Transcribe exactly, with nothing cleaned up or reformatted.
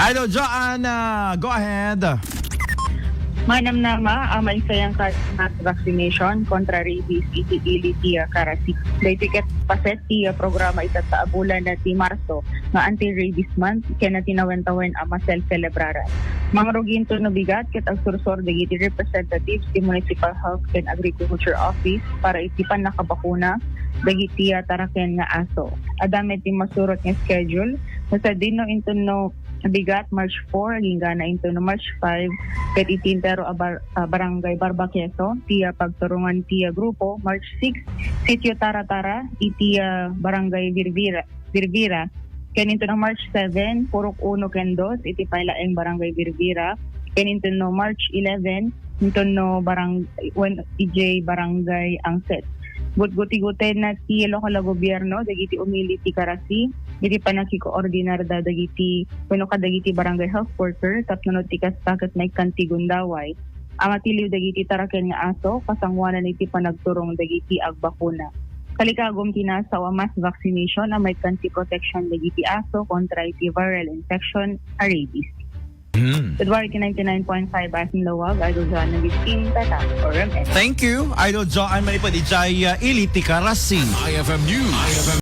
Idol Joanne, ah, go ahead. Manamnama a maisayang ka-, mass vaccination kontra rabies iti ili ti, ah, karasi. Daytoy ket paset ti, ah, programa itatta a bulan na ti Marso nga Anti-Rabies Month ken na tinawen-tawen a masel-selebraran. Mangrugi inton no bigat ket agsursor dagiti representatives ti Municipal Health ken Agriculture Office para iti pannakabakuna dagiti, ah, taraken nga aso. Adda met ti masurot nga schedule no sadino inton no bigat, March four, agingga na inton no March five, ket iti entero a bar-, a barangay Barbaqueso, ti, ah, pagturungan ti, ah, grupo, March six, Sitio Tara-Tara, iti, ah, barangay Virvira, Virvira. Ken inton no March seven, Purok uno ken dos, iti pay laeng barangay Virvira. Ken inton no March eleven, inton no barang-, wen-, ijay barangay Angset. Gutguti-guten na ti lokal a gobierno dagiti umili ti karasi iti pannakikoordinarda dagiti wenno kadagiti barangay health worker tapno no ti kasta ket maikkan ti gundaway a matiliw dagiti taraken nga aso kasangoanan iti panagturong dagiti agbakuna. Kalikagum ti nasaw a mass vaccination a maikkan ti protection dagiti aso kontra iti viral infection a rabies. Hmm. February ninety-nine point five Asin Lawag, Idol Joanna Giskin, Tata, or M S. Thank you, Idol Joanne, manipud ijay, uh, ili ti karasi. I F M News.